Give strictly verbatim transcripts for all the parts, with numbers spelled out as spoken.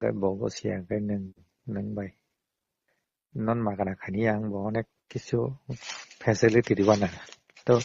Tei bo bo siya khe nwng, nwng bai. Non magana khani ang bo onek kisu facility rwna. To.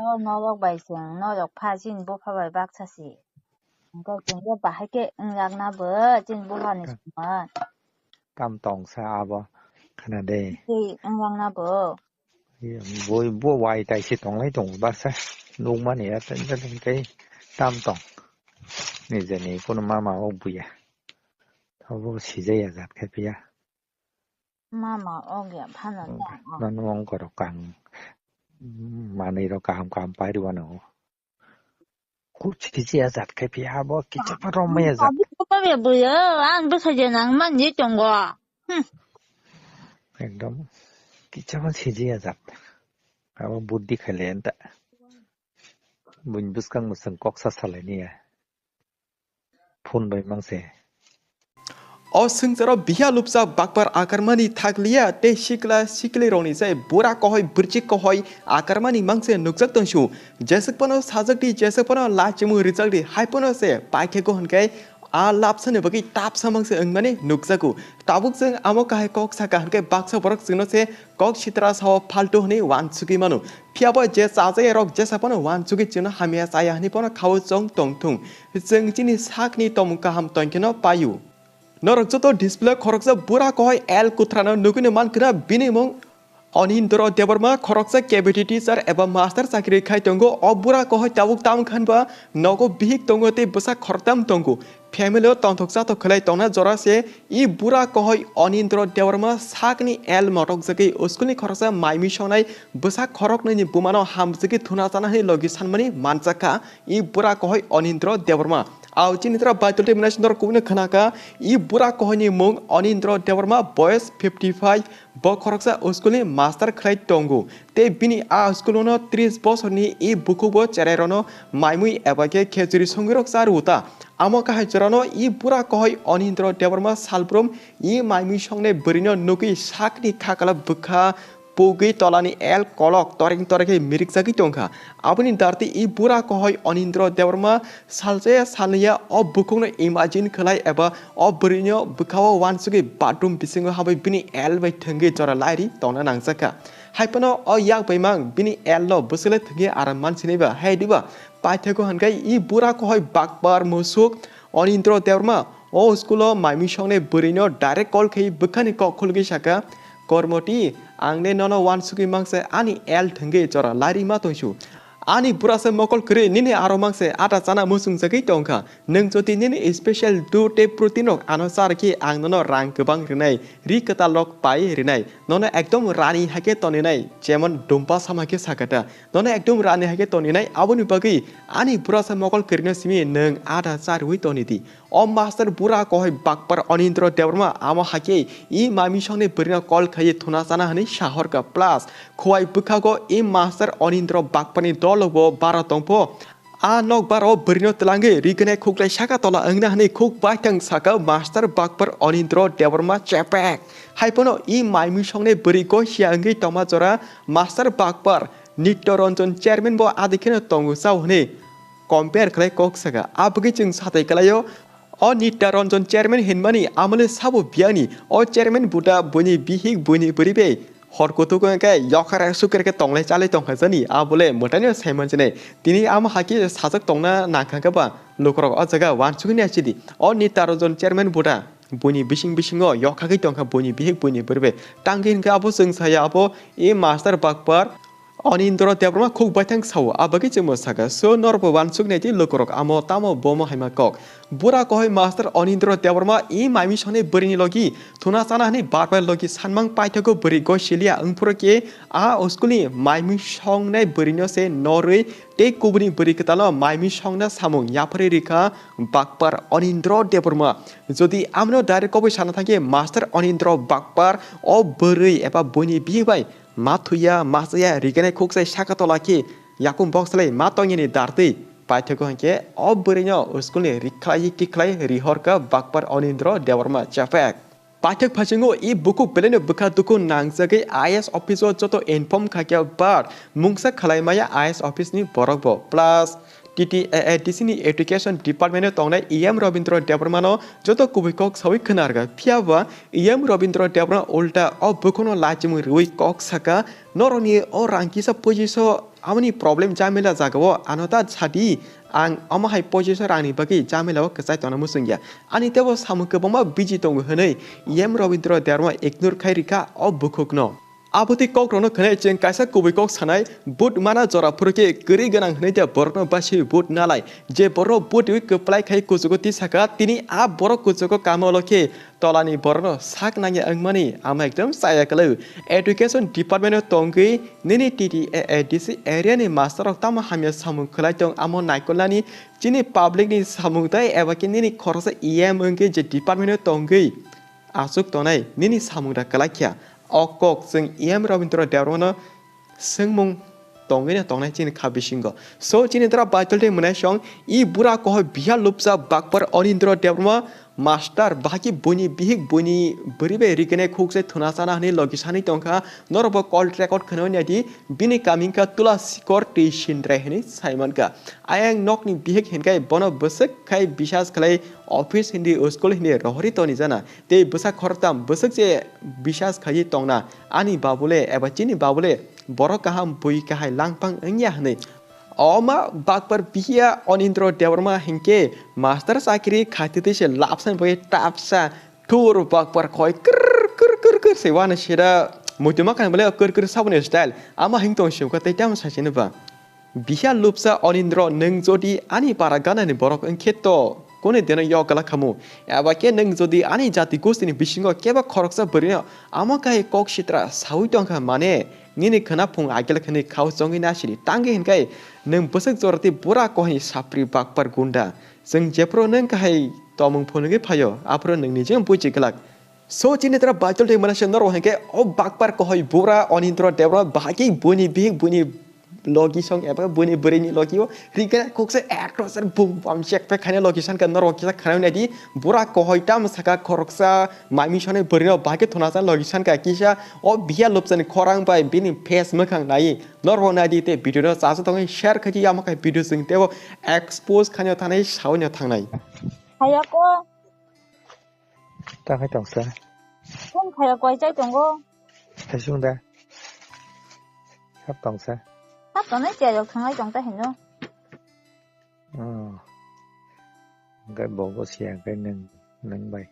O norok bai chwng, norok pha chini bupha bai baksa si. Hwnkhe chwng khe bahai khe wngjak na bo chini bupha ni Ka- songma. Kam tong sa abo khana de. Tei wngjak na bo. Boi bo wai tai se tong lai tongo baksa. Nukmani ya tei tam tong. Nijeni kono mama o buya. Abo sijaya jat khe phiya. Mama ogya phano. Nang ongkorok kaham, manwirok kaham kaham pairwano. Kuch kiji ajat khe phiya abo kicha pha romya jat. Abi ko pabe buyo, ang bwkha je nang man je tongo. Hmm. Ekdom kicha pha siji ajat. Abo buddhi khale enta. Buin bwskang bwswng kok sa salai niya. Phone bai mangse. O swngcharo biya lupsa bakbar akarmani thakliya tei sikla siklirokni jai bura kohoi bwrchik kohoi akarmani mangse nukjak tongsu. Jeswk phano sajak di, jeswk phano lachimung rijak di, hai phano se paithego hwnkhe a lapsani bagwi tapsa mangse wngmani nukjago. Tabuk chwng amo kahai kok saka hwnkhe baksa borok chwngno se kok sitra sao phaltu hwnwi uansugwi mano. Phiya bo je chajakya rok jesa phano uansugwi chwngno hamya chaya hwnwi phano khao chwng tongthung. Chwng chini sakni tomung kaham tongkheno paio. Norok joto display khoroksa bura kohoi L Kuthrano nugwino mankha, bini mung Onindro Debbarma, khoroksa K B T teacher eba master chakri khai tongo. O bura kohoi tabuk tamkha hwnba nogo bihik tongo tei bwsa khoroktam tongo. Family o tongthok chathok khlai tongna jora se. I bura kohoi Onindro Debbarma sakni L motok jagwi school ni khoroksa maimi songnai bwsa khoroknwi ni buma no hamjagwi thuna chana hwnwi logi sanmani manjakha i bura kohoi Onindro Debbarma. Ao chini tra Baitul tei Minasindor kubuni khnakha i bura kohoi ni mung Onindro Debbarma, boyes fifty five, bo khoroksa school ni master khlai tongo. Tei bini a school-o no tris bosorni i bukhukbo cherairokno maimui eba khe khechuri songwirok cha rwo ta. Amo kahai jorano i bura kohoi Onindro Debbarma salbrum i maimui songnai bwrwino nugwi sakni khakala bwkha pugwi tolani el kolok toreng toreng khe mirikjagwi tongkha. Aboni darti i bura kohoi Onindro Debbarma salchaya salnwiya o bukhukno imagine khlai eba o bwrwino bwkhao uansugwi bathroom bisingo habwi bini el bai thwngwi jora lairi tongna nangjakha. Hai phano o yak bai mang bini el no bwswk le thwngwi aram mansinai ba, hai diba? Paithakgo hwnkhe i bura kohoi bakbar musuk Onindro Debbarma o school o maimi songnai bwrwino direct call khai bwkhani kok khulgwi saka, "Kormoti, ang de nono uansugwi mangse ani el thwngwi jora lairi ma tongsu. Ani burasa mokol kwrwi nini aro mangse ata chana muchungjagwi tongkha. Nwng jodi nini special dudh tei protein rok ano char khe ang nono rang kwbang rinai, ri kwtal rok pai rinai. Nono ekdom rani hai khe toninai, jemon dumpa sama khe sakata. Nono ekdom rani hai khe toninai, aboni bagwi ani burasa mokol kwrwino simi nwng ata charwi tonidi." O master bura kohoi bakpar Onindro Debbarma amo hai khe i maimi songnai bwrwino call khaiwi thuna chana hwnwi sahorkha. Plus, khowai bwkhago i master Onindro bakparni dolo bo bara tongpho. A nokbar o bwrwino twlangwi rignai khuklai saka tola wngna hwnwi khuk baithang saka master bakpar Onindro Debbarma chepek. Hai phano i maimi songnai bwrwi gosia wngwi tongma jora master bakpar Nitya Ranjan chairman bo adi kheno tongo chao hwnwi compare khlai kok saka. Abagwi chwng satai kwlaio. O Nitya Ranjan chairman hinmani amole sabo biyani. O chairman buda buini bihik buini bwrwi bai hor kutuk wngkhe yokhara sukre khe tonglai chalai tongkha jani. Abole mwtaino saiman jani. Tini amo hai khe sajak tongna nangkha khe ba lukurok o jaga uansugwi naisidi. O Nitya Ranjan chairman buda buini bising bisingo yokhagwi tongkha buini bihik buini bwrwi bai. Tangwi hwnkhe abo chwng saya abo e master bakpar Onindro Debbarma khuk baithang sao, abagwi chwngbo saka, "So norbo uansuk naidi lukurok amo tamo bomo haima kok. Bura kohoi master Onindro Debbarma i maimi songnai bwrwini logi thuna chana hwnwi bar bar logi sanmang paithago bwrwi gosilia wngphuru khe a school ni maimi songnai bwrwino se norwi tei kubuni bwrwi kwtalno maimi songna samung yapharwi rikha bakpar Onindro Debbarma. Jodi amno direct kobwi sana thangkhe master Onindro bakpar o bwrwi eba buini bihik bai ma thuya, ma chaya, rignai khuk sai saka tola khe yakung bok salai ma tongyani dartwi paithago hwnkhe o bwrwino school ni rikhlai tikhlai rihorkha bakpar Onindro Debbarma chapek." Paithak phasingo i bukhuk belaino bwkha dukhu nangjagwi I A S office o joto inform khaikha, but mungsa khlai maya I A S office ni borok bo. Plus, T T A A D C ni Education Department o tongnai E M Robindra Debbarma no joto kubui kok sawi khwnarga. Phiya ba E M Robindra Debbarma ulta o bukhukno lachimwi rwi kok saka, "Norokni o rang kisa pochiso amoni problem jamela jagao ano ta sadi, ang omo hai pochiso rangni bagwi jamela o kwchai tongna muchungya." Ani tebo samung kwbangma busy tongo hwnwi E M Robindra Debbarma ignore khai rikha o bukhukno. Abotwi kokrokno khwnai chwng kaisa kubui kok sanai, vote mana jora phuru khe kwrwi gwnang hwnwi da borokno basiwi vote nalai. Je borok vote rwi kwplai khai kuchugo tisaka, tini a borok kuchugo kama ulo khe tolani borokno sak nangya wngmani ama ekdom chaya kwlwi. Education department o tongwi nini T T A A D C area ni master rok tamo hamya samung khwlai tong amo naikolnani, chini public ni samung tai eba khe nini khoroksa E M wngkhe je department o tongwi aswk tongnai nini samung da kwlai kha. O kok chwng E M Robindra Debbarma no swngmung tongwi no tongnai chini kha bisingo. So chini dra Baitul tei Mwnaisong, i bura kohoi biha lupsa bakpar Onindra Debbarma master bahai khe buini bihik buini bwrwi bai rikinai khuk se thuna sana hwnwi logi sani tongkha, norokbo call record khwnwi naidi, bini kaming kha Tula Sikor tei Sindrai hwnwi sai mankha. Ayang nokni bihik hinkai bono bwswk khai bisas khlai office hindi school hindi rohori toni jana. Tei bwsa khoroktham bwswk se bisas khaiwi tongna, ani babule eba chini babule borok kaham bui kahai langpang wngya hwnwi. Oma bakpar bihiya Onindra Debbarma hinkhe master chakri khaitwi se lapsan bai tapsa thur bakpar khoi kir kir kir kir se wana sida muituma khan bole kir kir saboni style ama hing tong sukha tei tamo sachini ba. Biha lupsa Onindro, nwng jodi ani para ganani borok wngkhe to kune deno yok gala khamu? Eba khe nwng jodi ani jati gostini bisingo kebo khoroksa bwrwino amo kai kok sitra saui tongkha mane, nini khwna phung agel khwnwi khao chongwi nasidi tangwi hinkai nwng bwswk jorati bura kohni sapri bakpar gunda. Chwng jephuru nwng kahai tomung phunugwi phaio, aphuru nwng nijing buji glak. So chini tara Baitul tei Mwnaisong norok hinkhe o bakpar kohoi bura Onindro Debra bahai khe buini bihik buini logi song eba buini bwrwini logi o rikha khuksa ekroser bum bam chek pek khaina logi sankha norok kisa khana naidi bura kohoi tamo saka khoroksa mami sonai bwrwino bahai khe thuna san logi sankha kisa o biya lobjani khorang bai bini face mwkhang nai norok naidi tei video no chasu tongwi share khaidi amo khai video chwng tebo expose khaina thanai sawi no thangnai. Hayako. Ta khai tongsa. Phone khaya koi chai tongo. Thaisung da. Sab tongsa. Sab tongnai chai rok thanglai tong ta hino. Oh. Hingke bogo siya hingke nwng, nwng bai.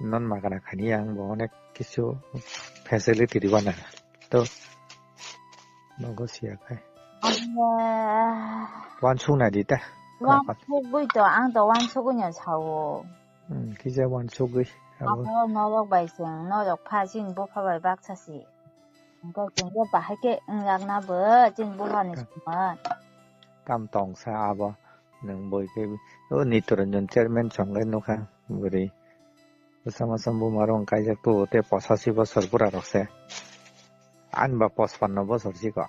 Non magana khani ang bo onek kisu facility ribana. To bogo siya khai. Abo. Wansuk nai di ta. Wansuk gui to ang to wansuk gui no sao. Hmm, kisa wansugwi abo. Abo norok bai chwng, norok pha chini bupha bai baksa si. Hwnkhe chwng khe bahai khe wngjakna bo chini bupha ni songma. Tam tongsa abo nwng boi khe o Nitoranjan chairman chonglai nukha bwrwi. Bwsa masa buma rok kaijak tu tei posachi bosor bura rok se. Ani ba pospanno bosor si ko.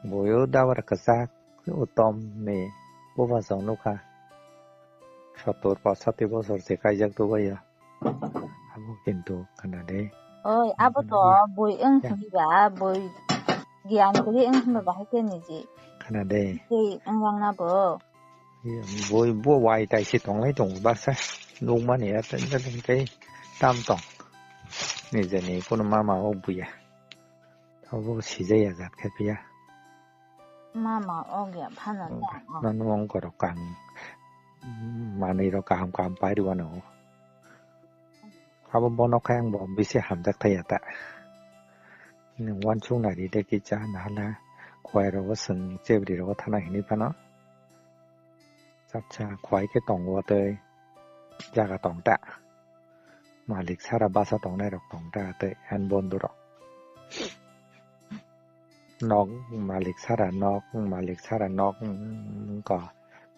Boyo dabar kwchak utom ni bupha chwng nukha. Sottor pachati bosor se kaijak tubaiya. Abo kintu khana de. Oi, abo to bui wng hwnba, bui giyan kwrwi wng hwnba bahai khe niji. Khana de. Tei wng wngna bo. Bui bo wai tai se tonglai tongo baksa. Nukmani ya tei tam tong. Nijeni kunu mama o buya. Abo sijaya jat khe phiya. Mama ogya phano ta. Nang nung ongko rok kang manwi rok kaham kaham pai rwano. Abo bono khe ang bo bisi hamjak thaya ta. Nung wansuk nai ri de kisa nahala khwai rogo chwng chebri rogo thana hinwi phano. Chapsa khwai khe tongo tei jaga tong ta. Malik sara basa tongnai rok tong ta tei ani bondhu rok. Nok malik sara, nok malik sara, nok wngkha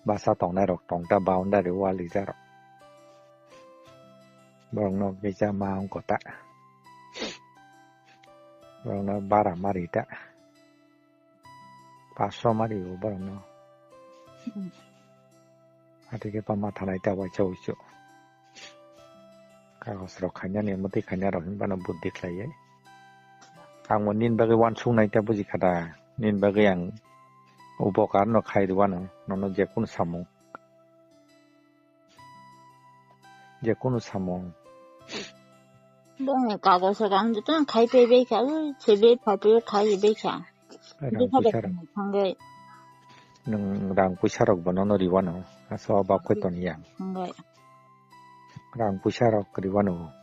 basa tongnai rok tong ta, boundary wall rijak rok. Borok nok kisa ma wngkha ta. Borok no bara mari ta. Paso mari o borok no. Hmm. Ati khe pama thanai ta waisa uisu. Kagos rok khainani, mwtwi khaina rok hinba no buddhi khlai. Ang bo nini bagwi wansuk nai ta buji kha da. Nini bagwi ang Upokar no khai rwano, nono jekunu samung. Jekunu samung. Bongni kago se kang jotoni khai paibai kha, ui, sebe phaipaiyo khai bai kha. Rang puisa rok. Thangwi. Nwng rang puisa rok bo nono riwano, aso obak khe toni ya. Thangwi. Rang puisa rok riwano.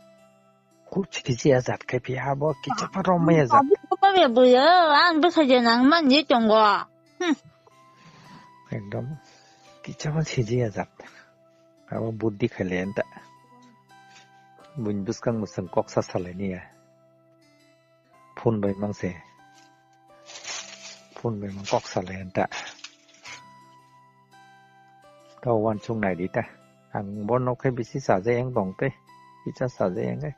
Kuch kiji ajat khe phi abo kicha pha romai ajat. Abi ko pa be buyo, ang bwsa je nang man je tongo. Hmm. Ekdom kicha pha siji ajat. Abo buddhi khaile enta. Buin bwskang bwswng kok sa salai niya. Phone bai mang se. Phone bai mang kok salai enta. Tao wansuk nai di ta. Ang bono khe bisi chaja yang tong te. Kicha chaja yang khe.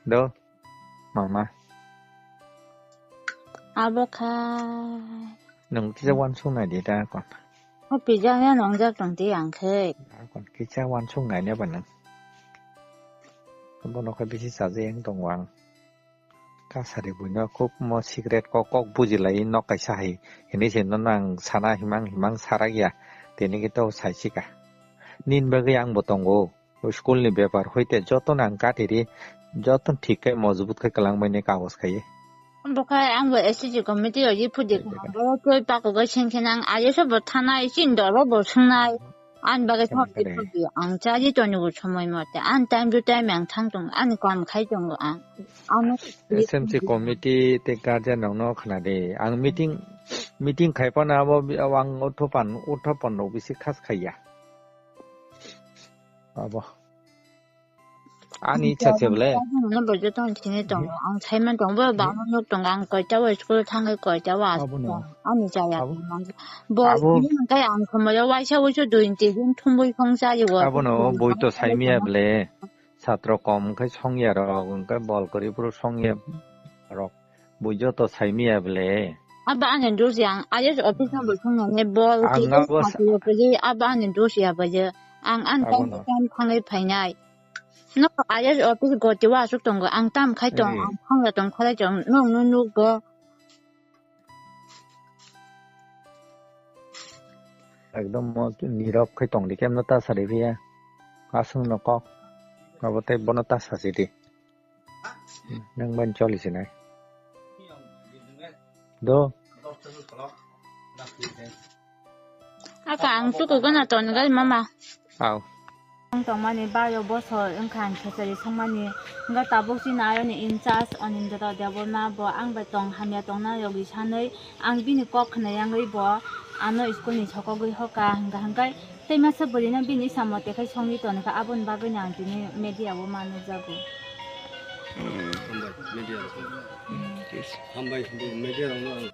Do, mama. Abo kha. Nwng kisa wansuk nai di ta kon. O pija ya nongjak tong ti ang khe. Kon kisa wansuk nai ne ba nwng. Bono khe bisi chaja yang tong wang. Kasari buino kok mo secret kok kok bujilai nok kaisa hai. Hini se no nang sana himang himang sarak ya. Tini kito saisika. Nin bagwi ang bo tongo. O school ni bepar hoite joto nang katiri joto thik khe mojbut khe kwlangmani kagoj khai. Bo khai ang bo S C G committee o ye phudi. Bo twi pakogo sengkhe nang aye so bo thanai chin doro bo sungnai. An bagwi thok di thok di ang chaji toni bo somoi mote. An time to time ang thang tong ani kam khai tongo ang. Ano S M C committee te guardian rok no khna de. Ang meeting meeting khai pano abo ang uthopan uthopan rok bisi khas khaiya. Abo. Ani icha se bole. Ano bo joto ang sini tongo. Ang saiman tongo bo ba ano nuk tongo. Ang koita o school thangwi koita o asuk. Abo no. Ani chaya. Abo. Bo abo. Ini hwnkhe ang khomoyo waisa waisa dui tin din thumbui khong chayo. Abo no boi to saimiya bole. Satro kom khai songya rok hwnkhe bol kwrwi phuru songya rok. Bui joto saimiya bole. Abo ani dos ya, ang I A S office no bo swngnani bol ang kisa abo sa- saklo kwrwi, abo ani dos ya bo je. Ang ani time to time thangwi phainai. No I A S office goti o asuk tongo, ang tam khai tong, ang thangla tong khalai tong, nwng no nukgo. Ekdom mo nirok khai tong di, kemno ta sari phiya. Aswk no kok. Abo tei bono ta sasi di. Nang ban choli sinai. Do. Aka ang suku gana ton gal mama. Au. Ang tongmani bayo bosor wngkha ang khechari songmani. Wngkha tabuk chini ayoni in charge Anindra Debbarma bo ang bai tong hamya tongna yogwi sanwi ang bini kok khna yangwi bo ano school ni sokogwi hoka hwnkha hwnkhe tei masa bwrwino bini samung tekhai songwi tonkha aboni bagwino ang tini media o ma nukjago. Hambai, media rok. Hambai, media rok no ang.